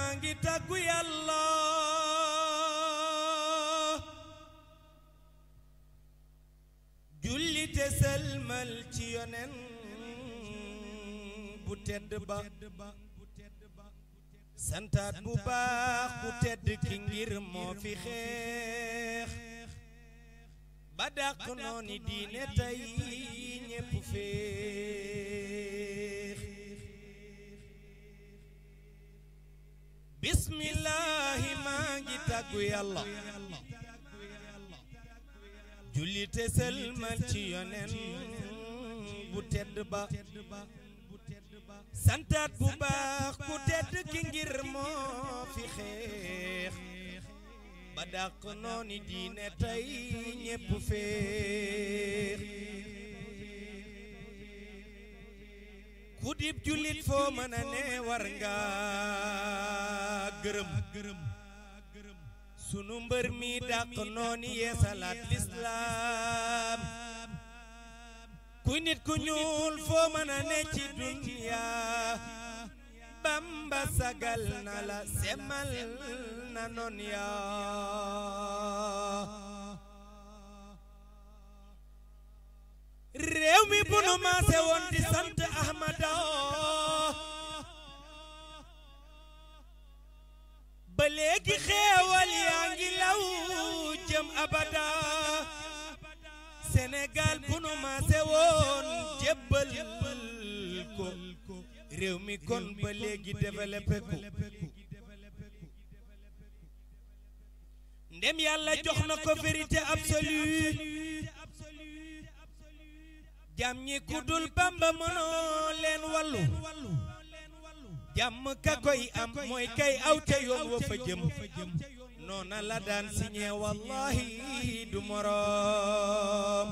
maa ngi tàggu yàlla julli te selmal ci yonen bu tedd ba santaat bu baax bu tedd ki ngir moo fi xeex ba dàq nooni diine tey ñépp féex bismillahi maa ngi tàggu yàlla julli te selmal ci yonen bu tedd ba santaat bu baax ku tedd ki ngir moo fi xeex ba dàq nooni diine tey ñépp féex ku dib jullit foo mën a ne war nga gërëm sunu mbër mi dàq nooni yeesalaat lislaam ku nit ku ñuul foo mën a ne ci dunya Bamba sagal na la semal na noon yaa réew mi bu nu maase woon di sant Ahmada ba léegi xeewal yaa ngi law jëm abada Sénégal bu nu maase woon jébbal ko réew mi kon ba léegi développé ko ndem yàlla jox na ko vérité absolue jàmm ñi ku dul Bamba mënoo leen wallu jàmm ka koy am mooy kay aw ca yoon wa fa jëm noona la daan signé wallahi du moroom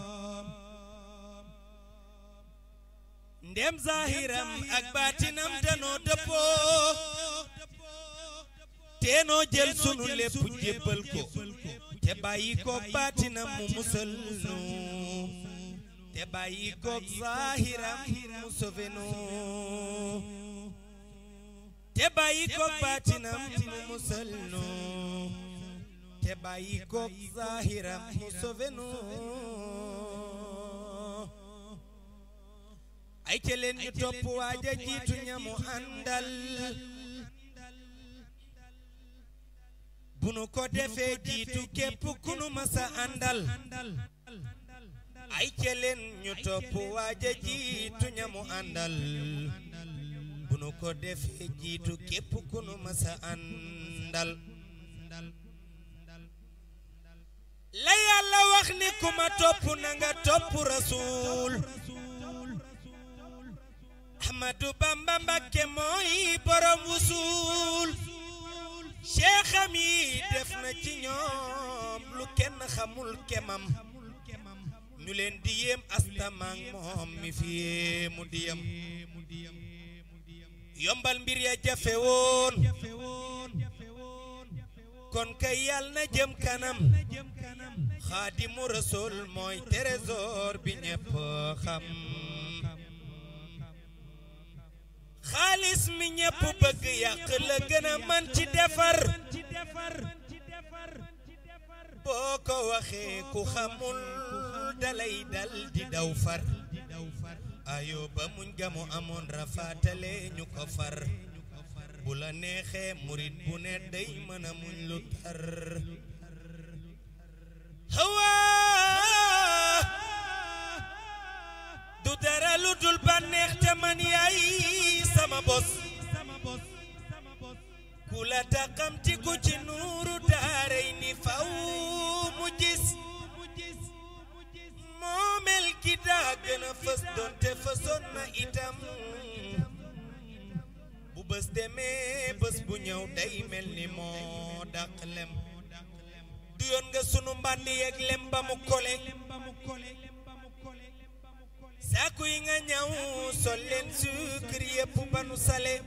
ndem zahiram ak baatinam danoo dëppoo teenoo jël sunu lépp jébbal ko te bàyyi koog baatinam mu musal nu te bàyyi koog zahiram mu sauvé nu te bàyyi koog baatinam mu musal nu te bàyyi koog zahiram mu sauvé nu ay ca leen ñu topp waaja jiitu ñamu àndal bu nu ko defee jiitu képp ku nu masa àndal ay ca leen ñu topp waaja jiitu ñamu àndal bu nu ko defee jiitu képp ku nu masa àndal la yàlla wax ni ku ma topp na nga topp rasuul Ahmadu Bamba Mbakke mooy borom wusul Cheikham yi def na ci ñoom lu kenn xamul kemam ñu leen di yéem astamaak moom mi fi mu diyam yombal mbir ya jafe woon kon kay yàlla na jëm kanam Xaadimu Rasuul mooy trésor bi ñépp xam xaalis mi ñépp bëgg yàq la gën a man ci defar boo ko waxee ku xamul dalay dal di daw far ayo ba muñ gamu amoon rafaatale ñu ko far bu la neexee murit bu ne day mën a muñ lu tar hawa du dara lu dul bànneex te man yaay sama bos ku la taxamti ku ci nuuru daaray ni faw mu gis moomel ki daa gën a fës doonte fësoon na itam bu bés demee bés bu ñëw day mel ni moo dàq lem du yoon nga sunu mbàndi yeeg lem ba mu kole saaku yi nga ñaw sol leen suukar yépp ba nu sale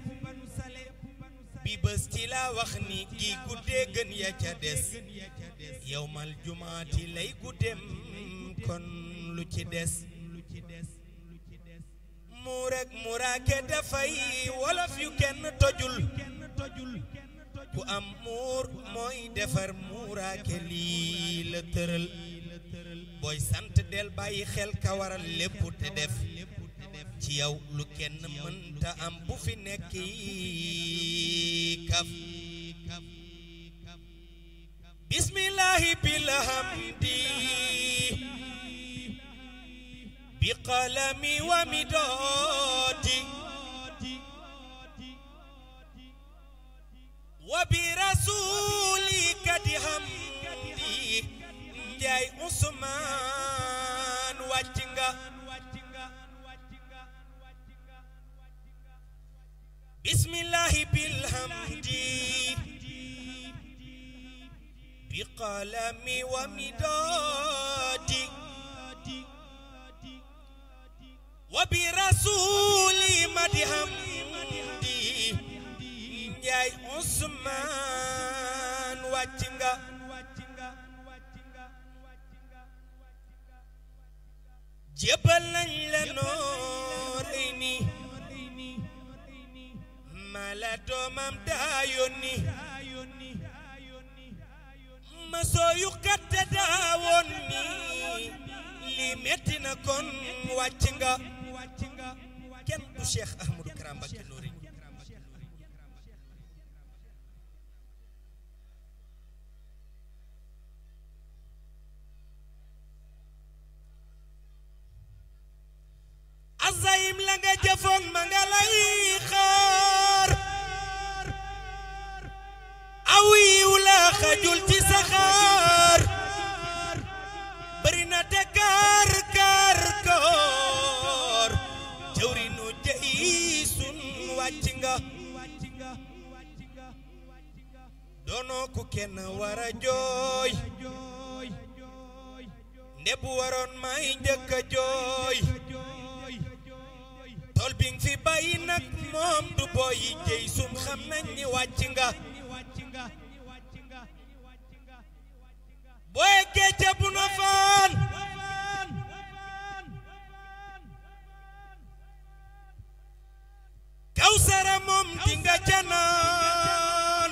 bi bés ci la wax ni gi guddee gën ya ca des yawmal jumaati lay guddeem kon lu ci des muur ak muraake dafay wolof yu kenn tojul ku am muur mooy defar muuraake lii la tëral booy sant del bàyyi xel ka waral lépp te def ci yow lu kenn mënta am bu fi nekk kaf bismillahi bilhamdi bi qalami wa midadi wa bi rasuli kadi hamdi njaay Usmaan wàcc nga bismillahi bilhamdi bi qalami wa midadi wa bi rasuli madi hamdi njaay Usmaan wàcc nga jébal nañ la Nooreeyni mala doomam daa yónni ma sooyu katte daa woon ni li metti na kon wàcc nga kenn du Cheikh Ahmadou Kara Mbacké Noreyni azayim la nga jëfoon ma nga lay xaar aw yiw la xajul ci saxaar bari na te kaar kaar koor jawrinu jëy sun wàcc nga doonoo ku kenn wara jooy ndebu waroon may njëkk a jooy tol bi nga fi bàyyi nag moom du booyi jëy sum xam nañ ni wàcc nga booy gecce bu na faan Kawsara moom di nga janaan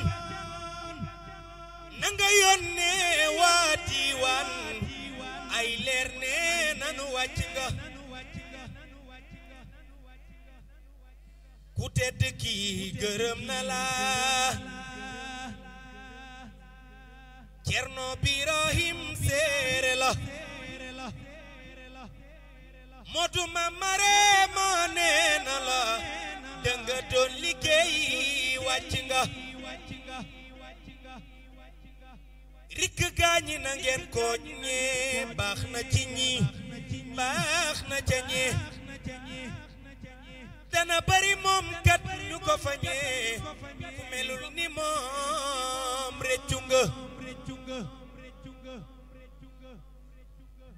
na nga yónnee waa diiwaan ay leer ne nanu wàcc nga ku tedd ki gërëm na la Cerno Birahim séere la Moodu ma mare moo nee na la danga doon liggéey wàcc nga rikk gaañi na ngeen ko ñee baax na ci ñi baax na ca ñee dana bari moom kat ñu ko fañee ku melul ni moom réccu nga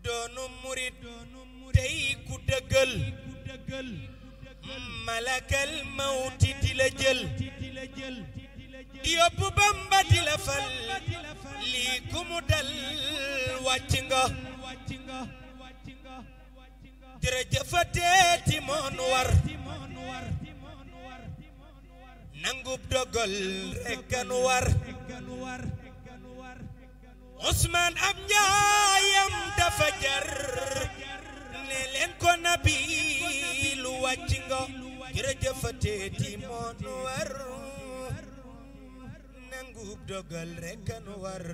doonu murit tey ku dëggal malakal mawti di la jël di yóbbu Bamba di la fal lii ku mu dal wàcc nga jërëjëfateeti moonu war nangub dogal rekk nu war Usmaan am njaayam dafa jar ne leen ko nabi lu wàcc nga jërëjëfateeti moonu war nangub dogal rekk nu war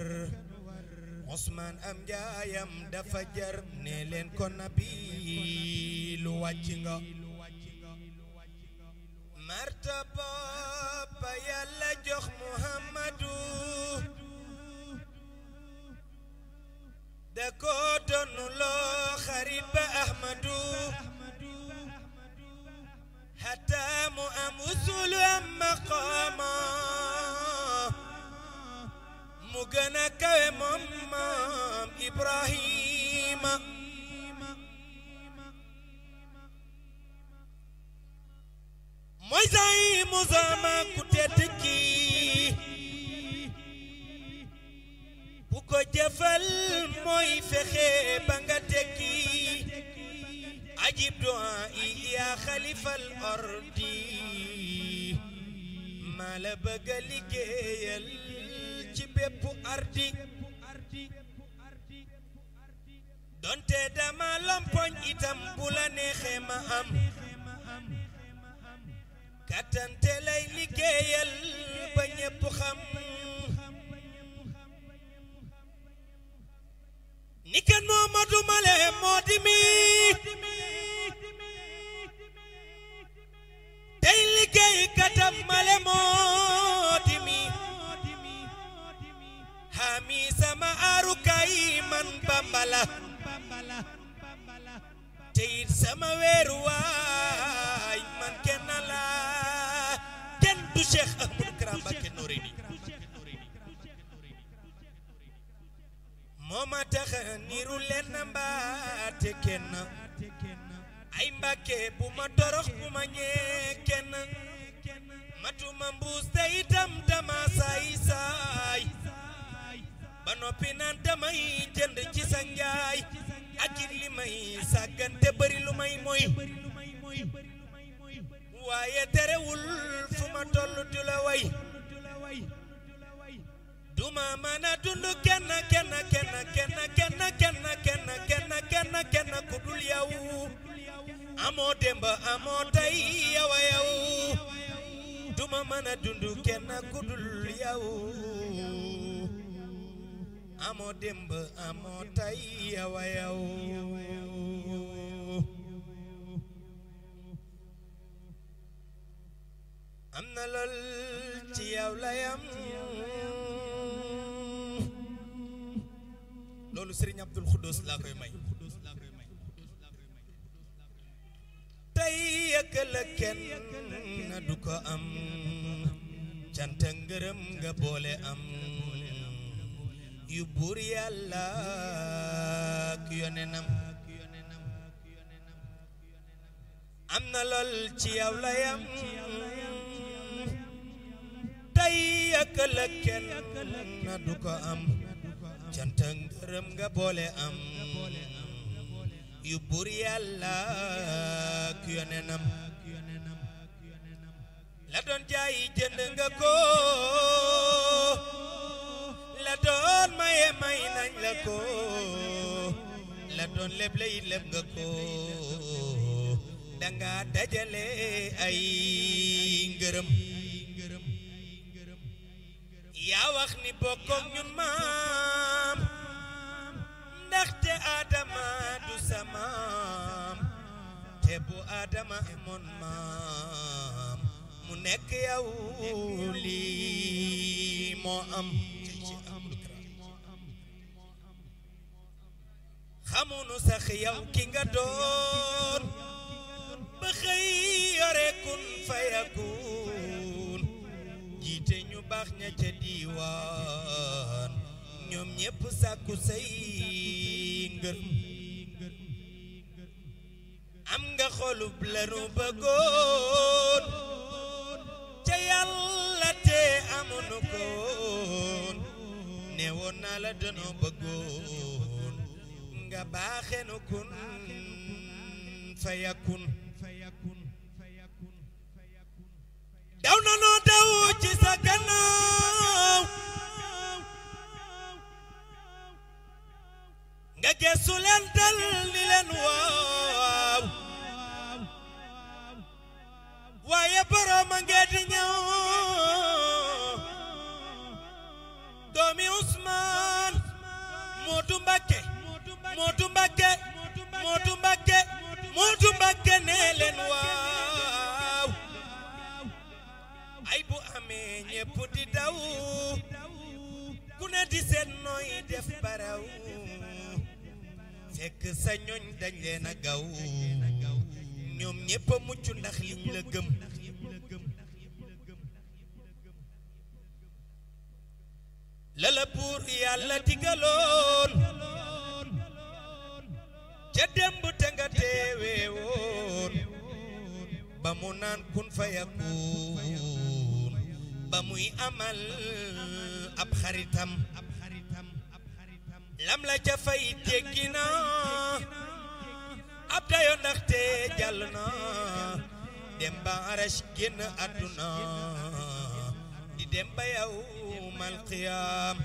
Usmaan am njaayam dafa jar ne leen ko nabi lu wàcc nga martaba ba Yàlla jox Muhammadu da ko doonu loo xarit ba Ahmadu hatta mu am usul am maqaama mu gën a kawe moom maam Ibrahima mooy say musama ku tedd ki bu ko jëfal mooy fexe ba nga tekki ajib du'a ya xalifal ardi maa la bëgg a liggéeyal ci bépp ardi donte dama lompoñ itam bu la neexee ma am kattante lay liggéeyal ba ñépp xam ni kan Momadou Malé moo di mi tey liggéey katam Malé moo di mi xami sama arukaay man Bambala teyit sama weeruwaay man kenn la kenn du Cheikh Ahmadou Kara Mbacké Noreyni mooma tax niru leen mbaate kenn ay Mbacké bu ma torox bu ma ñee kenn matuma mbuus te itam dama saay saay ba noppi naan damay jënd ci sa njaay ak li may sàggante bari lu may moy waaye terewul fu ma tollu du la way duma mën a dund kenn ku dul yow amoo démb amoo tey yow a yow duma mën a dund kenn ku dul yow amoo démb amoo tey yow a yow am na lool ci yow la yam loolu Serigne Abdoul Khoudous laa koy may tey ak la kenn du ko am cant ngërëm nga boole am yu buur yàlla ak yonenam am na lool ci yow la yam tey ak la kenn du ko am cant ngërëm nga boole am yu buur yàlla ak yonenam la doon jaay jënd nga ko la doon maye may nañ la ko la doon leble yi leb nga ko danga dajale ay ngërëm yaa wax ni bokkook ñun maam ndaxte Adama du sa maam te bu Adama amoon maam mu nekk yow lii moo am xamunu sax yow ki nga doon ba xëy yore kun fayakun jiite ñu baax ña ca diiwaan ñoom ñépp sàkku say ngërëm am nga xolub lanu bëggoon ca yàlla te amunu koon ne woon naa la danoo bëggoon nga baaxenu kun fayakun daw na noo daw ci sa gannaaw nga geesu leen dal ni leen waaw waaye boroom a ngee di ñëw doomi Usmaan Moodu Mbakke nee leen waaw ay bu amee ñépp di daw ku ne di seet nooy def baraw fekk sa ñoñ dañ leen a gaw ñoom ñépp a mucc ndax liñ la gëm la la buur yàlla digaloon ca démb te nga teewee woon ba mu naan kun fayakun ba muy amal ab xaritam lam la ca fay teggi na ab dayo ndaxte jàll na dem ba arash génn àdduna dem ba yawmal qiyaam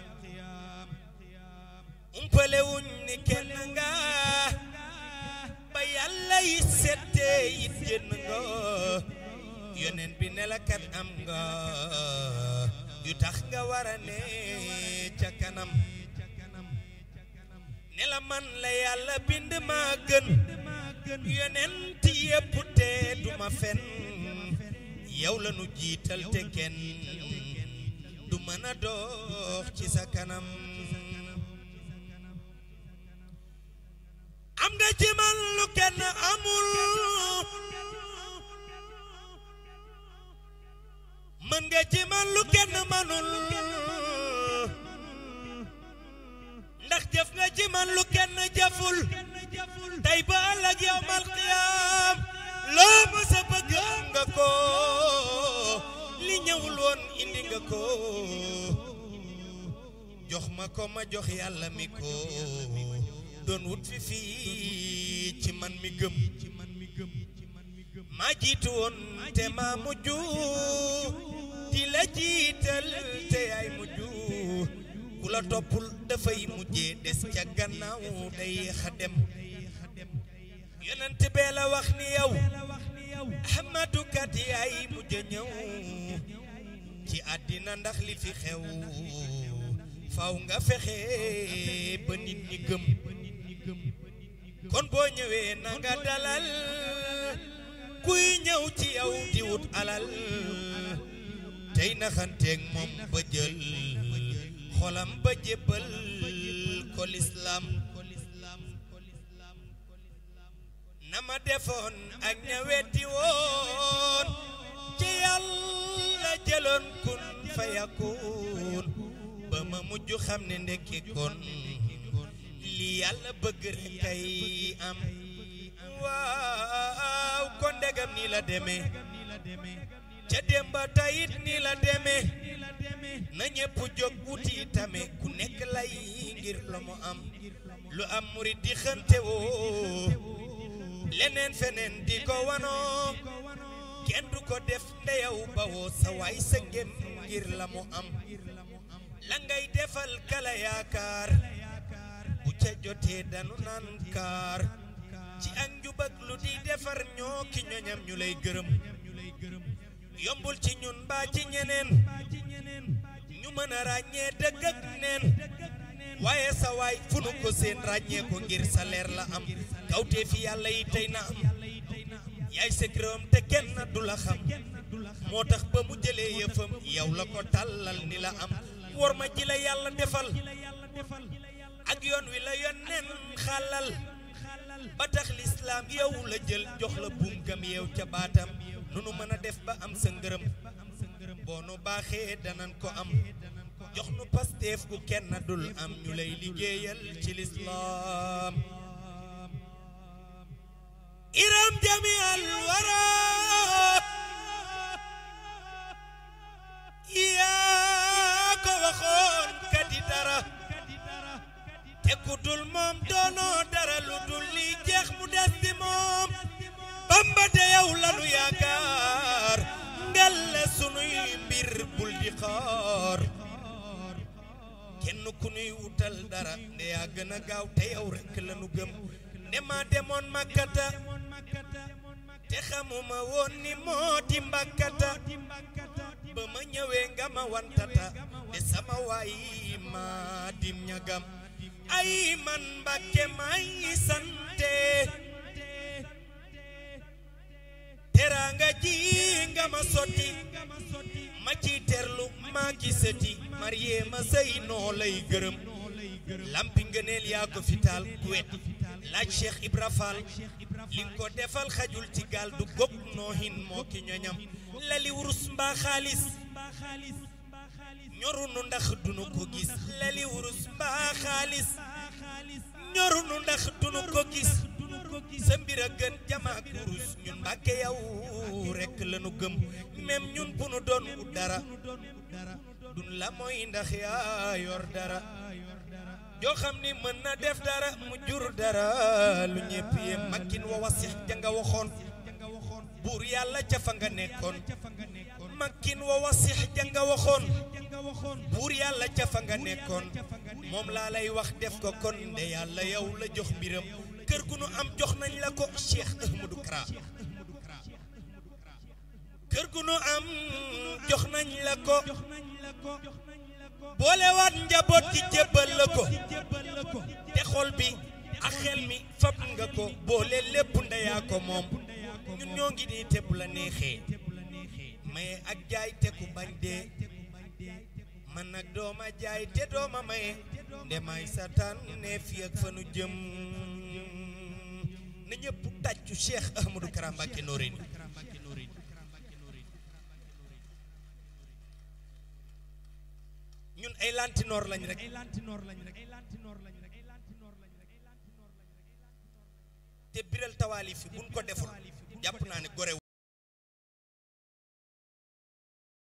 umpale wuñ ni kenn nga ba yàlla yi settee it génn nga yonent bi ne la kat am nga yu tax nga war a ne ca kanam ne la man la yàlla bind maa gën yonent yépp te duma fen yow la nu jiital te kenn du mën a dox ci sa kanam am nga ci man lu kenn amul mën nga ci man lu kenn manul ndax jëf nga ci man lu kenn jëful tey ba ëllëg yawmal qiyaam loo ma sa bëgg am nga ko li ñëwul woon indi nga ko jox ma ko ma jox yàlla mi ko doon wut fi fii ci man mi gëm maa jiitu woon te maa mujj di la jiital te yaay mujj ku la toppul dafay mujjee des ca gannaaw day yéex a dem yonent bee la wax ni yow Ahmadu kat yaay mujj ñëw ci àddina ndax li fi xew faw nga fexe ba nit ñi gëm kon boo ñëwee na nga dalal kuy ñëw ci yow di wut alal tey naxanteeg moom ba jël xolam ba jébbal ko lislaam na ma defoon ak ña weddi woon ci yàlla jëloon kun fa yakun ba ma mujj xam ne ndekki kon li yàlla bëgg rek kay am waaw kon ndegam nii la demee ca démba tayit nii la demee na ñépp jóg wuti tame ku nekk lay ngir la mu am lu am murid di xante woo leneen feneen di ko wanoo kenn du ko def ndeyaw ba woo sa waay sa ngem ngir la mu am la ngay defal kala yaakaar bu ca jotee danu naan kaar ci ak njubak lu di defar ñoo ki ñoñam ñu lay gërëm yombul ci ñun mbaa ci ñeneen ñu mën a ràññee dëgg ak neen waaye sa waay fu nu ko seen ràññee ko ngir sa leer la am kawtee fi yàlla yi tey na am yaay secret te kenn du la xam moo tax ba mu jëlee yëfam yow la ko tàllal ni la am war ma ji la yàlla defal ak yoon wi la yonneen xàllal ba tax lislaam yow la jël jox la buum gam yeew ca baatam nu nu mën a def ba am sa ngërëm boo nu baaxee danan ko am jox nu pasteef ku kenn dul am ñu lay liggéeyal ci lislaam iram jami al wara yaa ko waxoon kadi dara te ku dul moom doonoo dara lu dul li jeex mu des di moom Bamba de yow lanu yaakaar ngelle sunuy mbir bul di xaar kenn ku nuy wutal dara nde yaa gën a gaaw te yow rekk lanu gëm nde maa demoon Makkata te xamuma woon ni moo di Mbakkata ba ma ñëwee nga ma wantata de sama waay maa dim ñagam ay man Mbàkke may sante teraanga ji nga ma sotti ma ci terlu maa ki sëti marié ma sëy noo lay gërëm lampi ngëneel yaa ko fi taal ku wet laaj Cheikh Ibra Fall li nga ko defal xajul ci gaal du góob noohin moo ki ñoñam lali wurus mbaa xaalis ñorunu ndax dunu ko gis lali wurus mbaa xaalis ñorunu ndax dunu ko gis sa mbir a gën jamaak wurus ñun Mbàkke yow rekk lanu gëm même ñun bu nu doon ut dara dun la mooy ndax yaa yor dara joo xam ni mën na def dara mu jur dara lu ñépp yee makkin wa wasix ja nga waxoon buur yàlla ca fa nga nekkoon makkin wa wasix janga waxoon buur yàlla ca fa nga nekkoon moom laa lay wax def ko kon nde yàlla yow la jox mbiram kër gu nu am jox nañ la ko Cheikh Ahmadou Kara kër gu nu am jox nañ la ko boolewaat njaboot gi jébbal la ko te xol bi ak xel mi fab nga ko boole lépp ndeyaa ko moom ñun ñoo ngi nii te bu la neexee maye ak jaay te ku bañ dee man nag dooma jaay te dooma maye ndemay satan ne fi ak fanu jëm na ñëpp tàccu Cheikh Ahmadou Kara Mbacké Noreyni ñun ay lantinoor lañ rek te biral tawaali fi buñ ko deful jàpp naa ne gore